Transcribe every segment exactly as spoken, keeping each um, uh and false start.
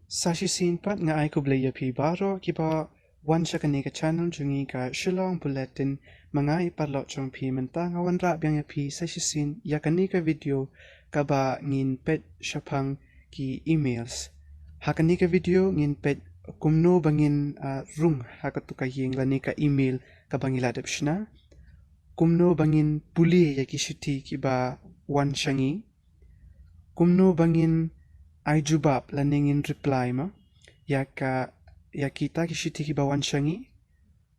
Sa shisien pat nga ai khublei ïa phi baroh kiba wan sha kane ka channel jong ngi ka Shillong Bulletin. Ma nga i paralok jong phi mynta nga wanrah biang ïa phi sa shisien ïa kane ka video kaba ngin peit shaphang ki emails. Ha kane ka video ngin peit kumno ba ngin, ah, rung ha katu ka ïing lane ka email kaba ngi la dep shna. Kumno ba ngin pule ïa ki shithi kiba wan sha ngi. Kumno ba ngin ai jubab lane ngin reply ma ïa ka, ïa kita ki shithi kiba wan sha ngi.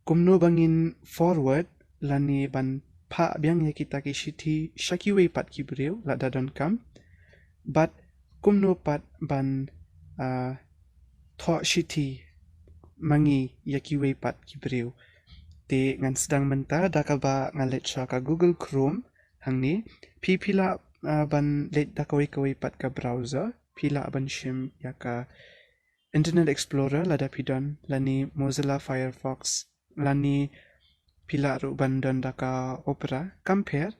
Kumno ba ngin forward lane ban phah biang ïa kita ki shithi sha kiwei pat ki briew lada donkam. Bad kumno pat ban, ah, thoh shithi ma ngi ïa kiwei pat ki briew. Te ngan sdang mynta da kaba nga leit sha ka Google Chrome hangne. Phi phi lah, ah, ban leit da kawei kawei pat ka browser. Phi lah ban shim ïa ka Internet Explorer lada phi don, lane Mozilla Firefox, lane phi lah ruh ban don da ka Opera. Kam pher,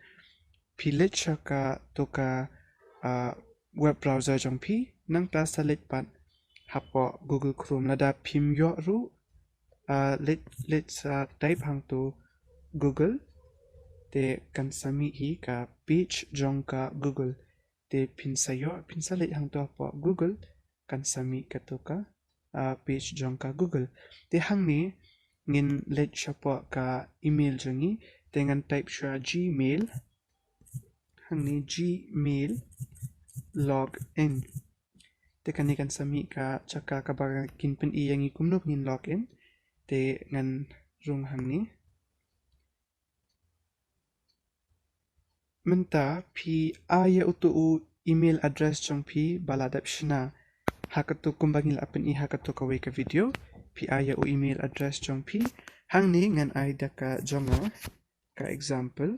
phi leit sha katu ka, ah, web browser jong phi, nangta sa leit pat hapoh Google Chrome. Lada phim ïoh ruh, ah, leit, leit sa type hangtu Google, te kan sa mih hi ka page jong ka Google. Te phin sa ïoh, phin sa leit hangtu hapoh Google, kan sa mih katu ka, ah, page jong ka Google. Te hangne ngin leit shapoh ka email jong ngi, te ngan type shuwa Gmail, hangne Gmail login. Te kane kan sa mih ka jaka kaba kin pyni ïa ngi kumno ngin login. Te ngan rung hangne. Mynta phi ai ïa utu u email address jong phi ba la dep shna. Ha katu kumba ngi la pyni ha katu kawei ka video, phi ai ïa u email address jong phi. Hangne ngan ai da ka jong nga, ka example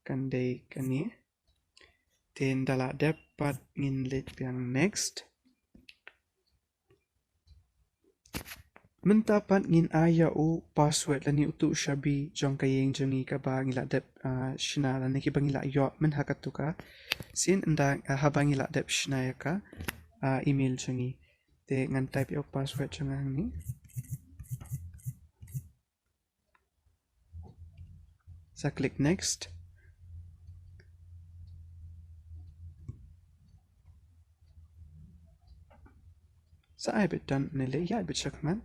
kan dei kane. Te ynda la dep pat ngin leit biang next. Mynta pat ngin ai ïa u password lane utu u shabi jong ka ïing jong ngi kaba ngi la dep, ah, shna lane kiba ngi la ïoh myn ha katu ka sien, ynda, ah, haba ngi la dep shna ïa ka, ah, email jong ngi. Te ngan type ïa u password jong nga hangne. Sa click next. Sa ai beit don ne leh, ïa beit shakhmat.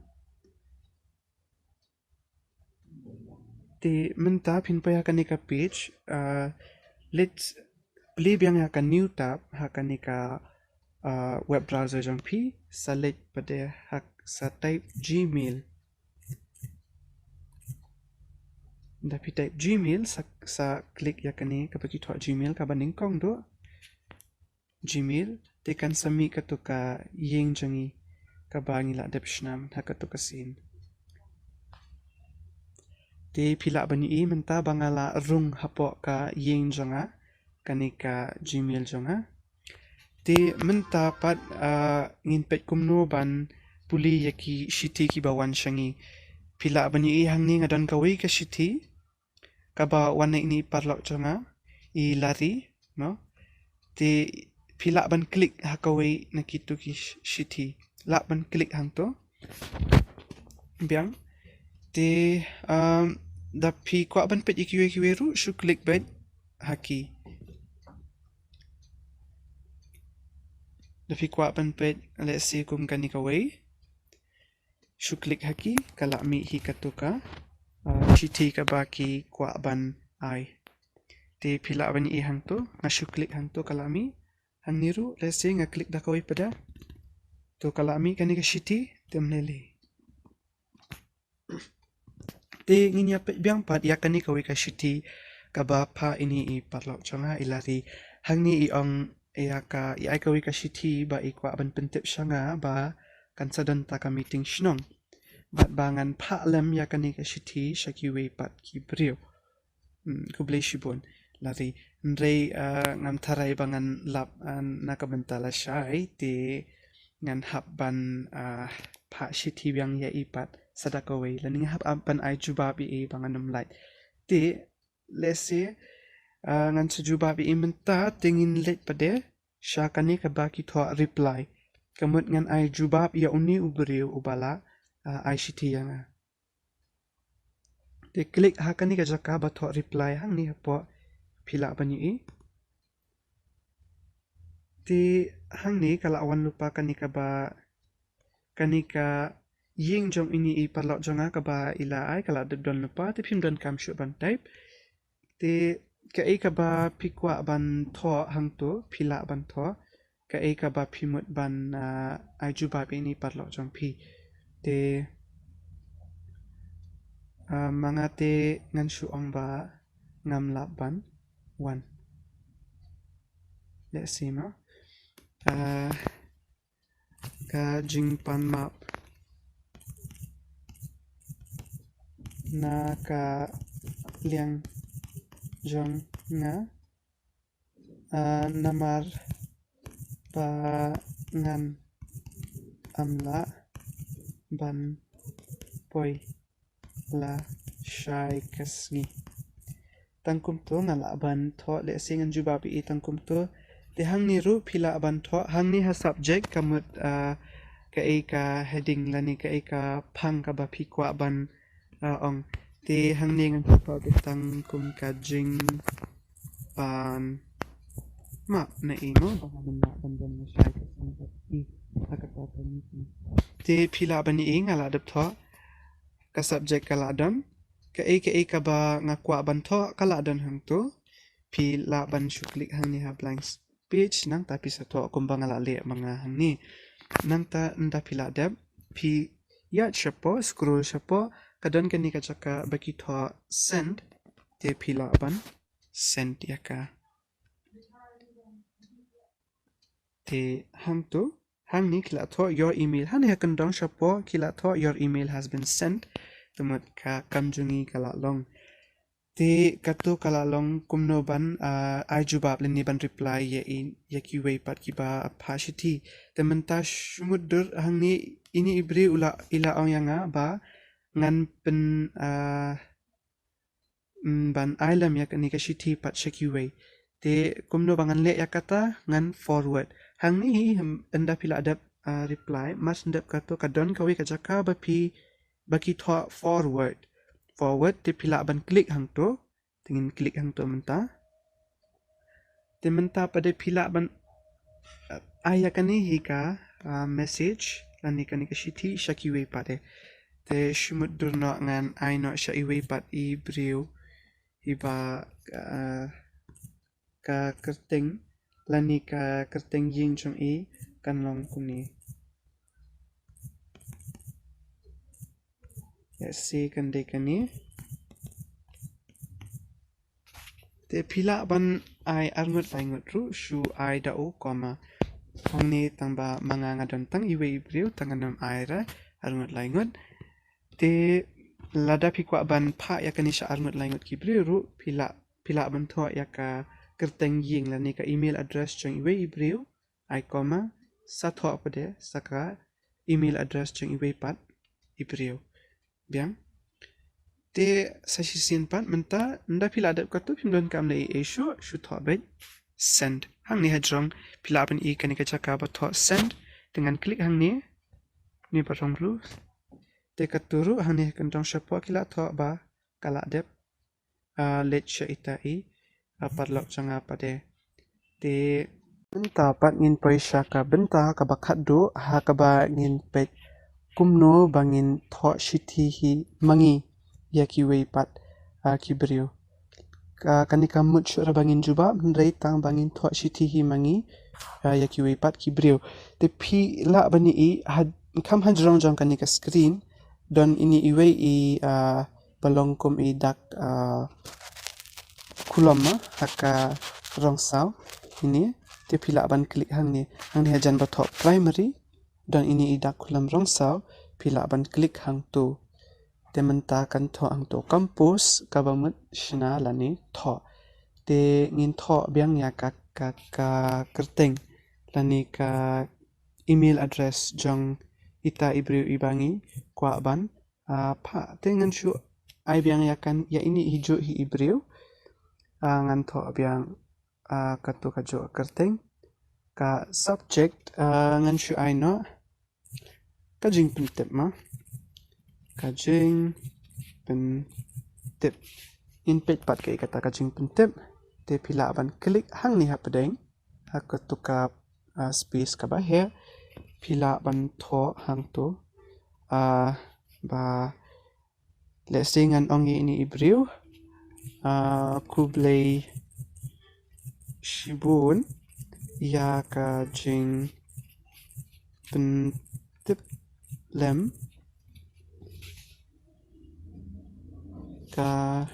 Te mynta phin poi ha kane ka page, ah, leit plie biang ïa ka new tab ha kane ka, ah, web browser jong phi, sa leit pat de ha, sa type Gmail. Ynda phi type Gmail, sa, sa click ïa kane kaba ki thoh Gmail kaba nyngkong duh. Gmail, te kan sa mih katu ka ïing jong ngi kaba ngi la dep shna myn ha katu ka sien. Te phi lah ban ïohi mynta ba nga la rung hapoh ka ïing jong nga, kane ka Gmail jong nga. Te mynta pat, ah, ngin peit kumno ban pule ïa ki shithi kiba wan sha ngi. Phi lah ban ïohi hangne nga don kawei ka shithi kaba wan na ine i paralok jong nga, i Lari, no? Te phi lah ban click ha kawei na kitu ki sh-, shithi. Lah ban click hangto. Biang. Te, um, da phi kwah ban peit ïa kiwei kiwei ruh, shu click beit ha ki. Da phi kwah ban peit, let's say, kum kane kawei. Shu click ha ki, ka lah mih hi katu ka, ah, shithi kaba ki kwah ban ai. Te phi lah ban ïohi hangto, nga shu click hangto ka lah mih. Hangne ruh, let's say nga click da kawei pat de. To ka lah mih kane ka shithi, te ym lei lei. Te ngin ïa peit biang pat ïa kane kawei ka shithi kaba phah ine i paralok jong nga i Lari. Hangne i ong ïa ka, i ai kawei ka shithi ba i kwah ban pyntip sha nga ba kan sa don ta ka meeting shnong. Bad ba ngan phah lem ïa kane ka shithi sha kiwei pat ki briew. Hmm, khublei shibun Lari. Hynrei, ah, ngam tharai ba ngan lap, ah, na ka bynta lashai, te ngan hap ban, ah, phah shithi biang ïa i pat sa da kawei. Lane ngan hap ban ai jubab ïa i ba ngan ym lait. Te, let's say, ah, ngan sa jubab ïa i mynta, te ngin leit pat de sha kane kaba ki thoh reply. Ka mut ngan ai jubab ïa une u briew uba la, ah, ai shithi ïa nga. Te klik ha kane ka jaka ba thoh reply hangne hapoh, phi lah ban ïohi. Te hangne ka la wan lypa kane kaba, kane ka ïing jong ine i paralok jong nga kaba i la ai, ka la dep don lypa, te phim donkam shuh ban type. Te kaei kaba phi kwah ban thoh hangto, phi lah ban thoh. Kaei kaba phi mut ban, ah, ai jubab ïa ine i paralok jong phi. Te, ah, ma nga te ngan shu ong ba ngam lah ban wan. Let's see, ma. Ah, ka jingpan map na ka liang jong nga, ah, namar ba ngan ym lah ban poi lashai ka sngi. Tang kumto nga lah ban thoh, lehse ngan jubab ïa i tang kumto. Te hangne ruh phi lah ban thoh, hangne ha subject ka mut, ah, kaei ka heading lane kaei ka phang kaba phi kwah ban, ah, ong. Te hangne ngan thoh beit tang kum ka jingpan map na i mo, ba ngan lah ban don lashai ka sngi bad i ha kata ka meeting. Te phi lah ban ïohi nga la dep thoh. Ka subject ka la don. Kaei kaei kaba nga kwah ban thoh ka la don hangto. Phi lah ban shu klik hangne ha blank page, nangta phi sa thoh kumba nga la leh ma nga hangne. Nangta ynda phi la dep, phi ïaid shapoh, scroll shapoh, ka don kane ka jaka ba ki thoh send, te phi lah ban send ïa ka. Te hangto, hangne ki la thoh your email. Hangne ha kyndong shapoh ki la thoh your email has been sent. Te mut ka kam jong ngi ka la long. Te kato ka la long kumno ban, ah, ai jubab lane ban reply ïa i, ïa kiwei pat kiba phah shithi. Te mynta shu mutdur hangne ine i briew u la, i la ong ïa nga ba ngan pyn, ah, mm, ban ai lem ïa kane ka shithi pat sha kiwei. Te kumno ba ngan leh ïa kata, ngan forward. Hangne hi, hmm, ynda phi la dep, ah, reply, mar shu dep kato ka don kawei ka jaka ba phi, ba ki thoh forward. Forward, te phi lah ban klik hangto. Te ngin klik hangto mynta. Te mynta pat de phi lah ban, ah, ai ïa kane hi ka, ah, message lane kane ka shithi sha kiwei pat de. Te shu mutdur noh ngan ai noh sha iwei pat i briew iba, ah, ka kyrteng lane ka kyrteng ïing jong i kan long kumne. Let's see, kan dei kane. Te phi lah ban ai arngut laingut ruh, shu ai da u comma. Hangne tang ba ma nga nga don tang iwei i briew, tang ngan ym ai re arngut laingut. Te lada phi kwah ban phah ïa kane sha arngut laingut ki briew ruh, phi lah, phi lah ban thoh ïa ka kyrteng ïing lane ka email address jong iwei i briew, ai comma, sa thoh pat de sa ka email address jong iwei pat i briew. Biang. Te sa shisien pat mynta, ynda phi la dep kato phim donkam leh ei ei shuh, shu thoh beit send. Hangne hajrong phi lah ban i kane ka jaka ba thoh send. Te ngan klik hangne. Ne ba rong ruh. Te kato ruh hangne ha kyndong shapoh ki la thoh ba ka la dep, ah, leit sha ita i, ah, paralok jong nga pat de. Te mynta pat ngin poi sha ka bynta kaba khatduh ha kaba ngin peit kumno ba ngin thoh shithi hi ma ngi ïa kiwei pat, ah, ki briew. Ka, kane ka mut shuh re ba ngin jubab, hynrei tang ba ngin thoh shithi hi ma ngi, ah, ïa kiwei pat ki briew. Te phi lah ban ïohi ha, kham hajrong jong kane ka screen don ine iwei i, ah, ba long kum i dak, ah, khulom, ah, ha ka rong saw ine. Te phi lah ban klik hangne. Hangne hajan ba thoh primary don ine i dak khulom rong saw, phi lah ban klik hangto. Te mynta kan thoh hangto compose kaba mut shna lane thoh. Te ngin thoh biang ïa ka, ka, ka kyrteng lane ka email address jong ita i briew iba ngi kwah ban, ah, phah. Te ngan shu ai biang ïa kan, ïa ine hi juh hi i briew. Ah, ngan thoh biang, ah, kato ka juh kyrteng. ka subject, ah, ngan shu ai noh ka jingpyntip ma. Ka jingpyntip. Ngin peit pat kaei kata ka jingpyntip. Te phi lah ban click hangne hapdeng ha kato ka, ah, space kaba heh. Phi lah ban thoh hangto. Ah, ba Let's say ngan ong ïa ine i briew, ah, khublei shibun ïa ka jingpyntip lem ka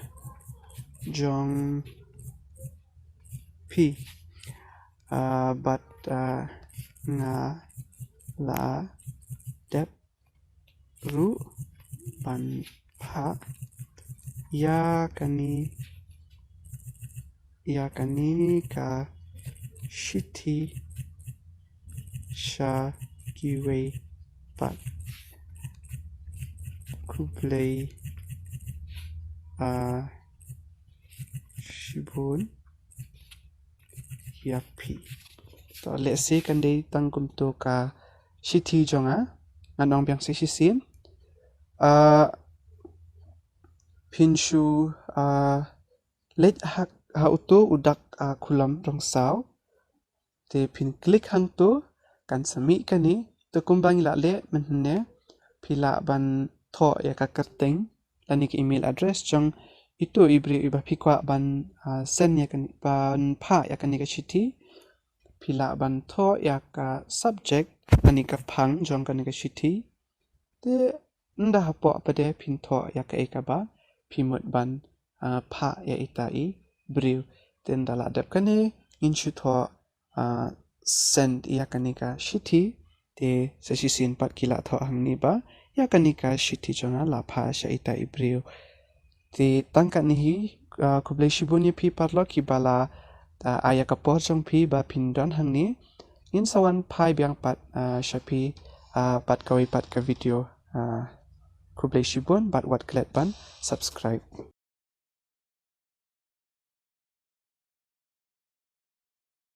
jong phi. Ah, bad, ah, nga la dep ruh ban phah ïa kane, ïa kane ka shithi sha kiwei pat. Khublei, ah, shibun ïa phi. To, let's say kan dei tang kumto ka shithi jong nga, ngan ong biang sa shisien. Ah, phin shu, ah, leit ha, ha uto u dak, ah, column rong saw. Te phin click hangto, kan sa mih kane, te kumba ngi la leh mynhynne, phi lah ban thoh ïa ka kyrteng lane ka email address jong ito i briew iba phi kwah ban, ah, send ïa kane, ban phah ïa kane ka shithi. Phi lah ban thoh ïa ka subject lane ka phang jong kane ka shithi. Te ynda hapoh pat de phin thoh ïa kaei kaba phi mut ban, ah, phah ïa ita i briew. Te ynda la dep kane ngin shu thoh, ah, send ïa kane ka shithi. Te sa shisien pat ki la thoh hangne ba ïa kane ka shithi jong nga la phah sha ita i briew. Te tang katne hi, ah, khublei shibun ïa phi paralok kiba la, ah, ai ïa ka por jong phi ba phin don hangne. Ngin sa wan phai biang pat, ah, sha phi, ah, bad kawei pat ka video. Ah, khublei shibun bad wat klet ban subscribe.